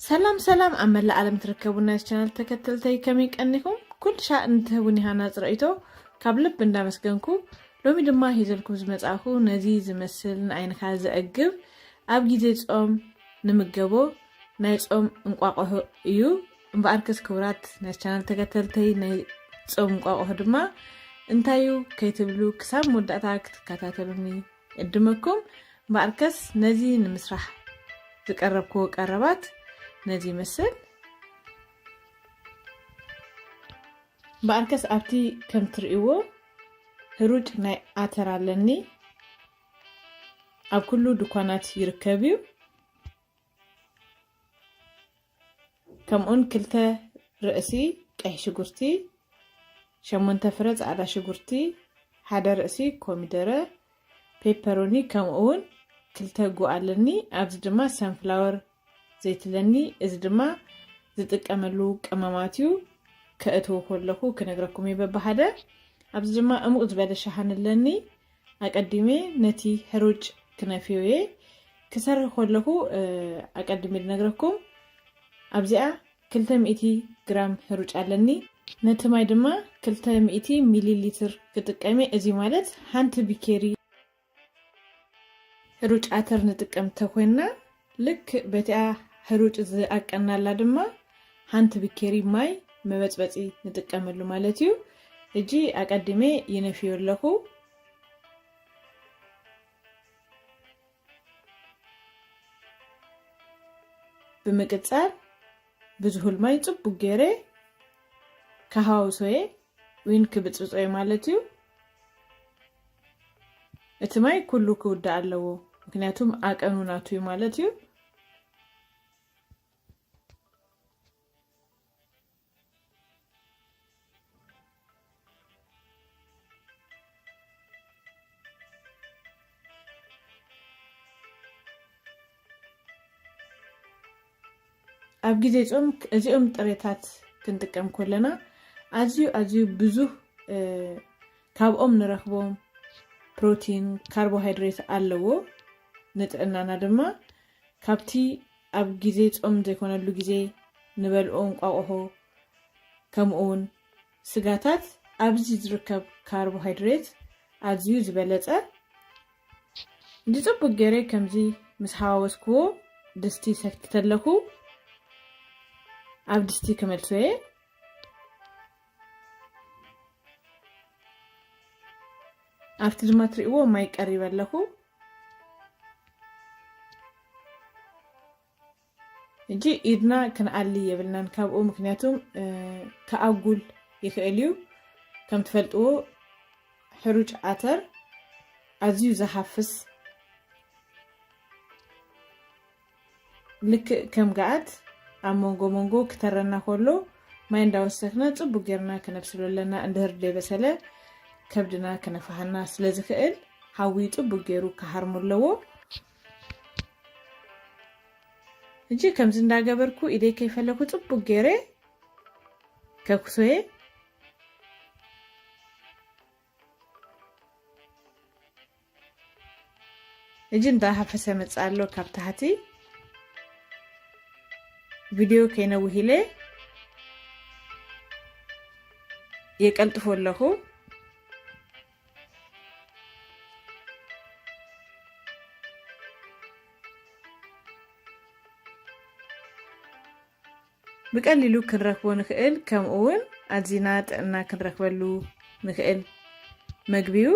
ሰላም ሰላም፣ ኣብ መላእ ዓለም ትርከቡ ናይ ቻናል ተከተልተይ ከመይ ቀኒኹም? ኩሉ ሻዕ እንትህቡኒ ሃናጽ ርእይቶ ካብ ልብ እንዳመስገንኩ፣ ሎሚ ድማ ሂዘልኩም ዝመጻእኩ ነዚ ዝመስል ንዓይንኻ ዘዕግብ ኣብ ግዜ ጾም ንምገቦ ናይ ጾም እንቋቑሖ እዩ። እምበኣርከስ ክቡራት ናይ ቻናል ተከተልተይ፣ ናይ ጾም እንቋቑሖ ድማ እንታይ እዩ ከይትብሉ ክሳብ መወዳእታ ክትከታተሉኒ እድመኩም። እምበኣርከስ ነዚ ንምስራሕ ዝቀረብክዎ ቀረባት ነዚ ይመስል። እምበኣርከስ ኣብቲ ከም ትርእይዎ ህሩጭ ናይ ኣተር ኣለኒ። ኣብ ኩሉ ድኳናት ይርከብ እዩ። ከምኡን ክልተ ርእሲ ቀይሕ ሽጉርቲ፣ ሸሞንተ ፍረ ጻዕዳ ሽጉርቲ፣ ሓደ ርእሲ ኮሚደረ፣ ፔፐሮኒ፣ ከምኡውን ክልተ ጉዕ ኣለኒ። ኣብዚ ድማ ሰንፍላወር ዘይቲ ኣለኒ። እዚ ድማ ዝጥቀመሉ ቀመማት እዩ። ከእትዎ ከለኹ ክነግረኩም እየ በብሓደ። ኣብዚ ድማ እሙቕ ዝበለ ሸሓን ኣለኒ። ኣቀዲመ ነቲ ሕሩጭ ክነፍዮ እየ። ክሰርሕ ከለኹ፣ እ፣ ኣቀዲመ ዝነግረኩም። ኣብዚኣ ክልተ ሚእቲ ግራም ሕሩጭ ኣለኒ። ነቲ ማይ ድማ ክልተ ሚእቲ ሚሊ ሊትር ክጥቀም እየ። እዚ ማለት ሓንቲ ቢኬሪ ሕሩጭ ኣተር ንጥቀም ተኮይንና፣ ልክዕ በቲኣ ሕሩጭ ዝኣቀናላ ድማ ሓንቲ ቢኬሪ ማይ መበጽበጺ ንጥቀመሉ ማለት እዩ። ሕጂ ኣቀዲመ ይነፍዮ ኣለኹ። ብምቅጻል ብዝሁል ማይ ጽቡቅ ገይረ ከሃውሶ እየ፣ ዊን ክብጽብጾ እየ ማለት እዩ። እቲ ማይ ኩሉ ክውዳእ ኣለዎ፣ ምክንያቱም ኣቀኑ ናቱ እዩ ማለት እዩ። ኣብ ግዜ ጾም እዚኦም ጥሬታት ክንጥቀም ከለና ኣዝዩ፣ ኣዝዩ ብዙህ፣ እ፣ ካብኦም ንረኽቦም ፕሮቲን፣ ካርቦሃይድሬት ኣለዎ። ንጥዕናና ድማ ካብቲ ኣብ ግዜ ጾም ዘይኮነሉ ግዜ ንበልዖ እንቋቑሖ፣ ከምኡውን ስጋታት ኣብዚ ዝርከብ ካርቦሃይድሬት ኣዝዩ ዝበለጸ። እዚ ጽቡቅ ገይረ ከምዚ ምስ ሃዋወስክዎ ድስቲ ሰክቲተ ኣለኹ። ኣብ ድስቲ ክመልሶ እየ። ኣብቲ ድማ ትርእይዎ ማይ ቀሪበ ኣለኹ። ሕጂ ኢድና ክንኣሊ የብልናን ካብኡ፣ ምክንያቱም፣ እ፣ ክኣጉል ይኽእል እዩ። ከም ትፈልጥዎ ሕሩጭ ኣተር ኣዝዩ ዝሃፍስ፣ ልክእ ከም ገኣት ኣብ መንጎ መንጎ ክተረና ከሎ ማይ እንዳወሰኽና ጽቡቅ ጌርና ክነብስሎ ኣለና። እንድህር ደይበሰለ ከብድና ክነፍሃና ስለ ዝኽእል ሓዊ ጽቡቅ ገይሩ ክሃርሞ ኣለዎ። ሕጂ ከምዚ እንዳገበርኩ ኢደይ ከይፈለኩ ጽቡቅ ገይረ ከኩሶ እየ። ሕጂ እንዳሃፈሰ መጽእ ኣሎ ካብ ታሕቲ። ቪድዮ ከይነውህ ኢለ የቀልጥፎ ኣለኹ። ብቀሊሉ ክንረክቦ ንኽእል፣ ከምኡ እውን ኣዚና ጥዕና ክንረክበሉ ንኽእል መግቢ እዩ።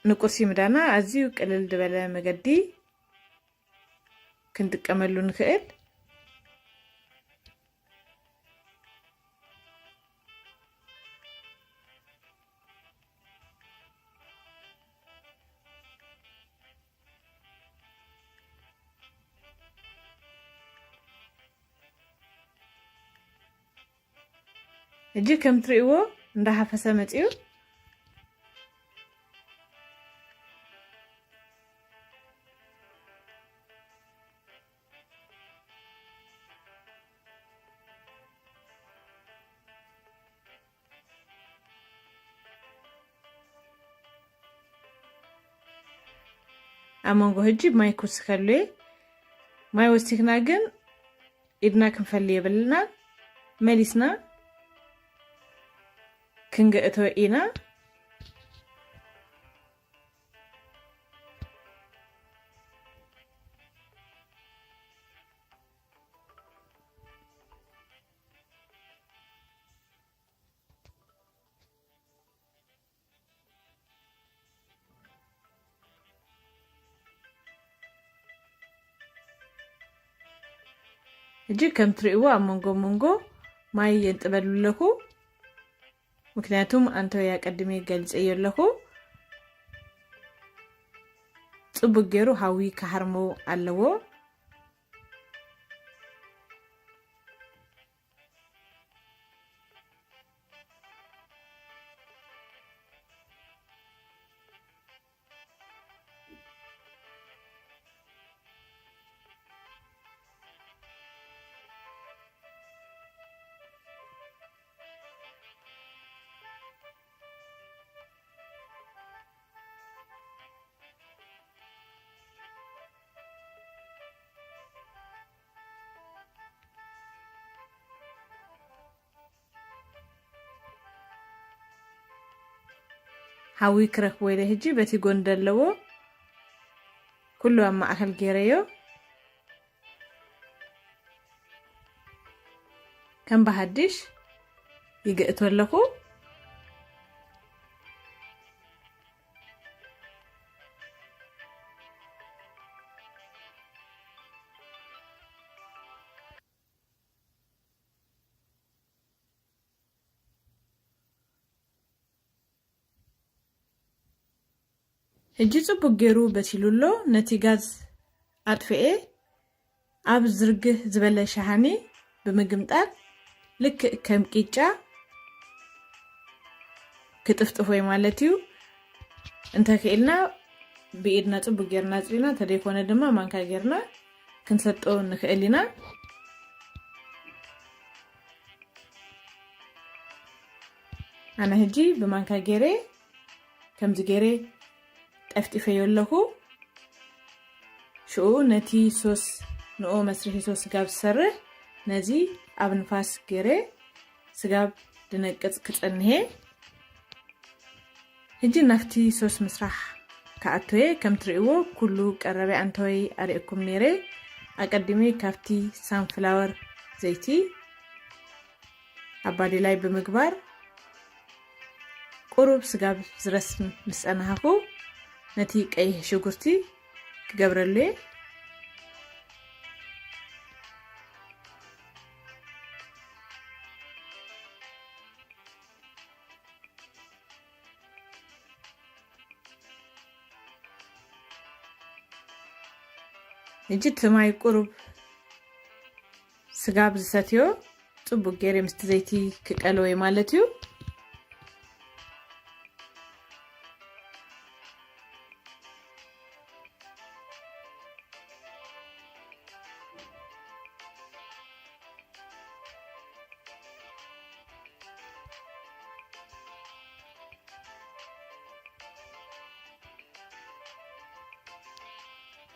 ንቁርሲ ምዳና ኣዝዩ ቅልል ዝበለ መገዲ ክንጥቀመሉ ንኽእል። ሕጂ ከም ትርእይዎ እንዳሃፈሰ መጺኡ። ኣብ መንጎ ሕጂ ማይ ክውስኸሉ እየ። ማይ ወሲኽና ግን ኢድና ክንፈሊ የብልና። መሊስና ክንገእቶ ኢና። ሕጂ ከም ትርእይዎ ኣብ መንጎ መንጎ ማይ የንጥበሉ ኣለኹ። ምክንያቱም ኣንተወይ ኣቀድሜ ገልጸዮ ኣለኹ። ጽቡቅ ገይሩ ሃዊ ክሃርሞ ኣለዎ። ሓዊ ክረክቦ ኢለ ሕጂ በቲ ጎን ዘለዎ ኩሉ ኣብ ማእከል ገይረዮ። ከም ብሃድሽ ይግእቶ ኣለኹ። ሕጂ ጽቡቅ ገይሩ በሲሉ ኣሎ። ነቲ ጋዝ ኣጥፍኤ ኣብ ዝርግህ ዝበለ ሸሃኒ ብምግምጣል ልክእ ከም ቂጫ ክጥፍጥፎ እዩ ማለት እዩ። እንተክኢልና ብኢድና ጽቡቅ ጌርና ኣጽሪና፣ እንተደይኮነ ድማ ማንካ ጌርና ክንሰጦ ንክእል ኢና። ኣነ ሕጂ ብማንካ ጌሬ ከምዚ ጌሬ ጠፍጢፈዮ ኣለኹ። ሽኡ ነቲ ሶስ ንኦ መስርሒ ሶስ ስጋብ ዝሰርሕ ነዚ ኣብ ንፋስ ጌሬ ስጋብ ድነቅጽ ክጸንሄ። ሕጂ ናፍቲ ሶስ ምስራሕ ክኣቶየ። ከም ትርእይዎ ኩሉ ቀረበ ኣንተወይ ኣርእየኩም ነይረ። ኣቀዲመ ካብቲ ሳንፍላወር ዘይቲ ኣብ ባዴላይ ብምግባር ቁሩብ ስጋብ ዝረስን ምስ ጸናሃኹ ነቲ ቀይሕ ሽጉርቲ ክገብረሉ እየ። ሕጂ እቲ ማይ ቁሩብ ስጋብ ዝሰትዮ ጽቡቅ ገይረ ምስቲ ዘይቲ ክቀልወ ማለት እዩ።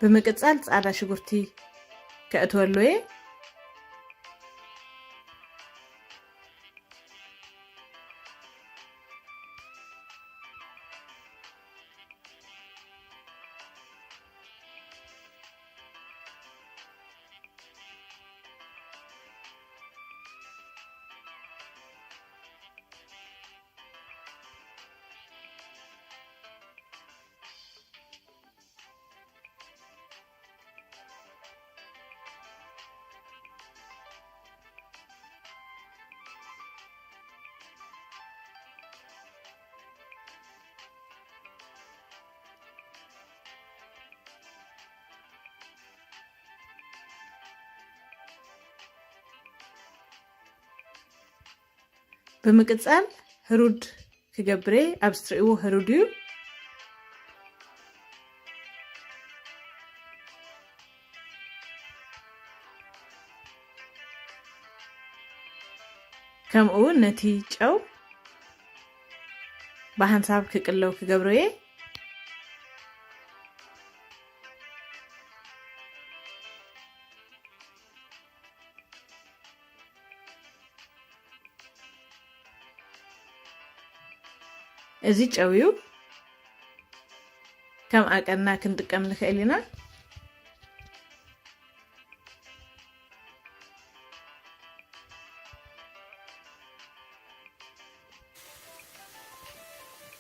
ብምቅጻል ጻዕዳ ሽጉርቲ ከእትወሉ እየ። ብምቅጻል ህሩድ ክገብር እየ። ኣብዚ ትርእይዎ ህሩድ እዩ። ከምኡ እውን ነቲ ጨው ብሓንሳብ ክቅለው ክገብሮ እየ። እዚ ጨው እዩ። ከም ኣቀና ክንጥቀም ንኽእል ኢና።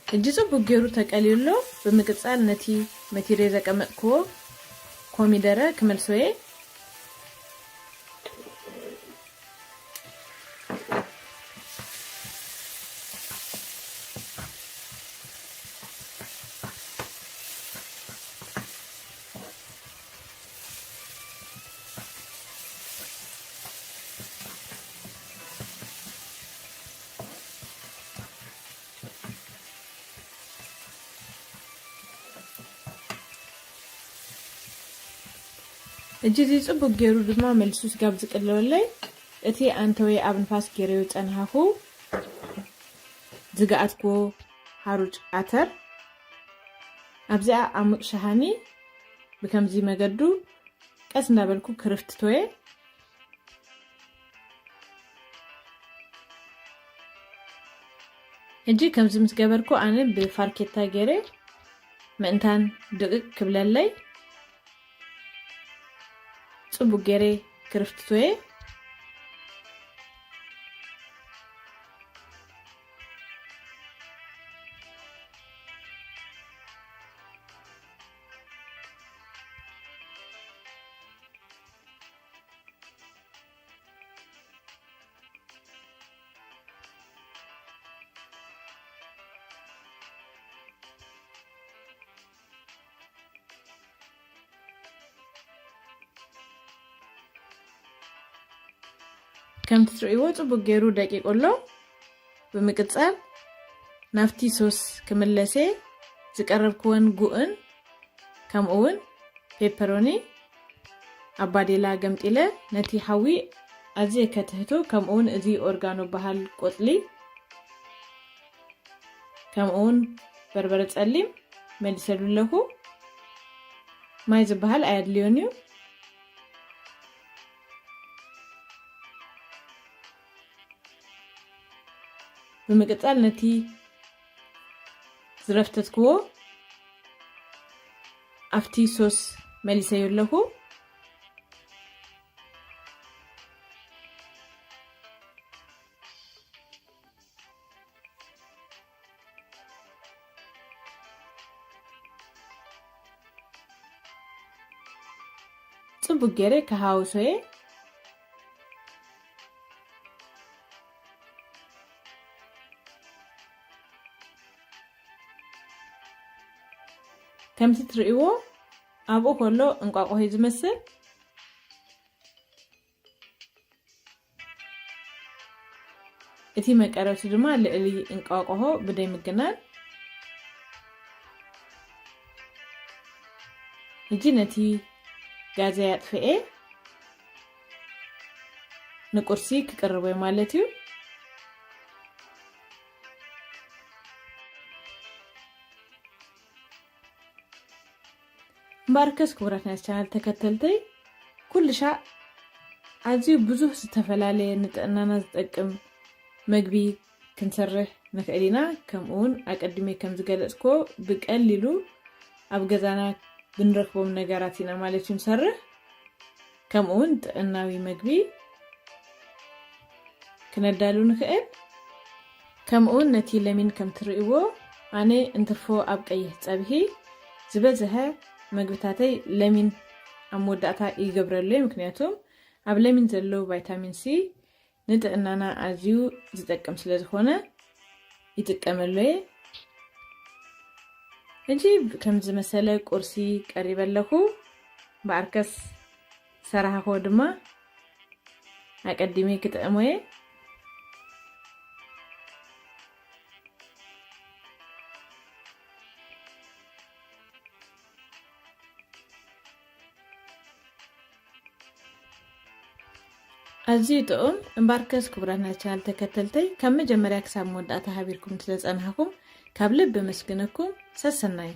ሕጂ ጽቡቅ ገይሩ ተቀልዩ ኣሎ። ብምቅጻል ነቲ መቲረ ዘቀመጥክዎ ኮሚደረ ክመልሶ እየ። ሕጂ እዚ ጽቡቅ ገይሩ ድማ መሊሱ ስጋብ ዝቅለወለይ፣ እቲ ኣንተወይ ኣብ ንፋስ ገይረዮ ዝጸንሃኹ ዝገኣትክዎ ሓሩጭ ኣተር ኣብዚኣ ዓሙቕ ሸሃኒ ብከምዚ መገዱ ቀስ እንዳበልኩ ክርፍትቶየ። ሕጂ ከምዚ ምስ ገበርኩ ኣነ ብፋርኬታ ገይረ ምእንታን ድቕቕ ክብለለይ ጽቡቅ ገይረ ክርፍትቶየ። ከምቲ ትርእይዎ ጽቡቅ ገይሩ ደቂቁ ኣሎ። ብምቅጻል ናብቲ ሶስ ክምለሰ ዝቀረብክወን ጉእን ከምኡ እውን ፔፐሮኒ ኣብ ባዴላ ገምጢለ ነቲ ሓዊ ኣዝየ ከትህቶ፣ ከምኡ እውን እዚ ኦርጋኖ በሃል ቆጽሊ፣ ከምኡ እውን በርበረ ጸሊም መሊሰሉ ኣለኹ። ማይ ዝበሃል ኣየድልዮን እዩ። ብምቅጻል ነቲ ዝረፍተትክዎ ኣብቲ ሶስ መሊሰዮ ኣለኹ። ጽቡቅ ገይረ ክሃውሶ እየ። ከምቲ ትርእይዎ ኣብኡ ከሎ እንቋቑሖ እዩ ዝመስል። እቲ መቀረቱ ድማ ልዕሊ እንቋቑሖ ብደይ ምግናን። ሕጂ ነቲ ጋዘይ ኣጥፍኤ ንቁርሲ ክቅርቦ ማለት እዩ። እምበኣርከስ ክቡራት ናይ ቻናል ተከተልተይ፣ ኩሉ ሻዕ ኣዝዩ ብዙሕ ዝተፈላለየ ንጥዕናና ዝጠቅም መግቢ ክንሰርሕ ንኽእል ኢና። ከምኡ እውን ኣቀድሜ ከም ዝገለጽክዎ ብቀሊሉ ኣብ ገዛና ብንረክቦም ነገራት ኢና ማለት እዩ ንሰርሕ። ከምኡ እውን ጥዕናዊ መግቢ ክነዳሉ ንኽእል። ከምኡ እውን ነቲ ለሚን ከም ትርእይዎ ኣነ እንትርፎ ኣብ ቀይሕ ጸብሒ ዝበዝሐ መግብታተይ ለሚን ኣብ መወዳእታ ይገብረሉ እየ። ምክንያቱም ኣብ ለሚን ዘሎ ቫይታሚን ሲ ንጥዕናና ኣዝዩ ዝጠቅም ስለ ዝኾነ ይጥቀመሉ እየ። ሕጂ ከም ዝመሰለ ቁርሲ ቀሪበ ኣለኹ። እምበኣርከስ ሰራሕኽዎ ድማ ኣቀዲመ ክጥዕሞ እየ። ኣዝዩ ጥዑም። እምበኣርከስ ክቡራት ናይ ቻናል ተከተልተይ፣ ካብ መጀመርያ ክሳብ መወዳእታ ሃቢርኩም ስለዝጸናሕኩም ካብ ልቢ የመስግነኩም። ሰሰናዩ።